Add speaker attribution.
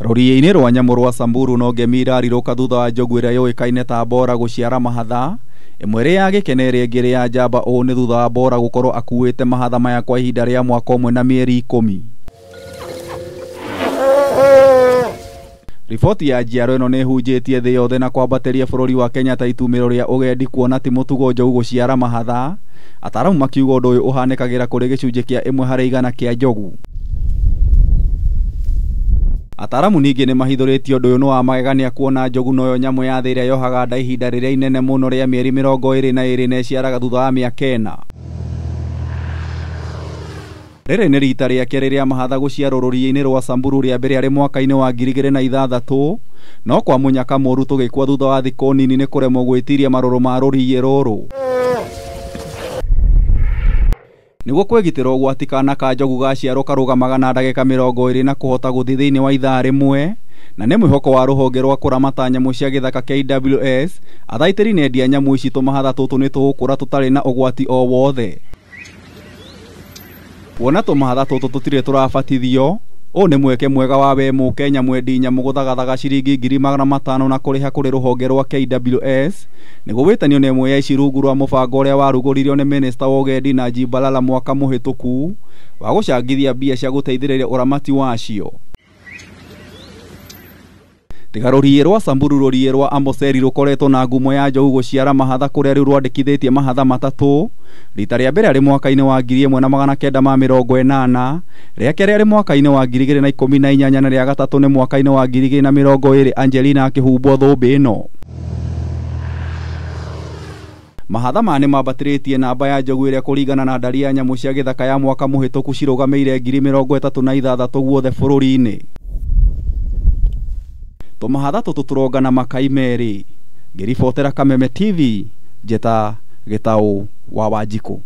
Speaker 1: Rũriĩ-inĩ rwa nyamũ rwa Samburu no ngemi irarirũka thutha wa njogu ĩrĩa yũĩkaine ta Bora gũciara mahatha, ĩmwe ĩrĩ ya gĩkeno ĩrĩa ĩngĩ ĩrĩ ya njamba. Ũũ nĩ thutha wa Bora gũkorwo akuĩte mahatha maya kwa ihinda rĩa mwaka ũmwe na mĩeri 10. Riboti ya njiaro ĩno nĩ ĩhunjĩtie thĩ yothe na kwambatĩria bũrũri wa Kenya ta itumĩro rĩa ũgendi kuona ti mũtugo njogu gũciara mahatha. Ataaramu makiuga ũndũ ũyũ ũhanĩkagĩra kũrĩ gĩcunjĩ kĩa 1 harĩ 100 kĩa njogu. Ataaramu ningĩ nĩ mahithũrĩtie ũndũ ũyũ nĩ wa magegania kuona njogu noyo nyamũ ya thĩ ĩrĩa yohaga nda ihinda rĩrĩa inene mũno rĩa mĩeri 22 na ĩciaraga thutha wa mĩaka 4. Rĩrĩ nĩ rita rĩa kerĩ rĩa mahatha gũciarwo rũriĩ-inĩ rwa Samburu, rĩa mbere arĩ mwaka-inĩ wa 2006, no kwa mũnyaka mũru tũgĩkua thutha wa thikũ nini nĩ kũremwo gwĩtiria marũrũ ma rũriĩ rũrũ. Nĩguo kwĩgitĩra ũgwati, kana ka njogu gaciarwo karũgamaga na ndagĩka 20 na kũhota gũthiĩ thĩinĩ wa ithaa rĩmwe, na nĩ mwĩhoko wa rũhonge rwa kũramata nyamũ cia gĩthaka KWS athaitĩri na endia nyamũ ici tũmahatha tũtũ nĩ tũgũkũra tũtarĩ na ũgwati o wothe. Kuona tũmahatha tũtũ tũtirĩ tũrabatithio, ũũ nĩ mweke mwega wa we mũkenya mwendi nyamũ gũthagathaga ciringi 500,000 na kũrĩha kũrĩ rũhonge rwa KWS nĩguo wĩtanio nĩ ĩmwe ya ici rungu rwa mũbango ũrĩa warugũririo nĩ minista wa ũgendi Najib Balala mwaka mũhĩtũku wa gũcangithia mbia cia gũteithĩrĩria ũramati wacio. Tiga rũriĩ rwa Samburu, rũriĩ rwa Amboseli rũkoretwo na ngumo ya njogu gũciara mahatha kũrĩa rĩu rwandĩkithĩtie mahatha 3. Rita rĩa mbere arĩ mwaka-inĩ wa 1980, rĩa kerĩ arĩ mwaka-inĩ wa 2018 na rĩa gatatũ nĩ mwaka-inĩ wa 2020 Angelina akĩhumbwo thũmbĩ ĩno. Mahatha maya nĩ mambatĩrĩtie namba ya njogu ĩrĩa kũringana na ndari ya nyamũ cia gĩthaka ya mwaka mũhĩtũku cirũgamĩire 36,000 guothe bũrũri-inĩ. Tũmahatha tũtũ tũrongana makai merĩ. Ngĩribotera Kameme TV, Njeta Gĩtaũ wa Wanjikũ.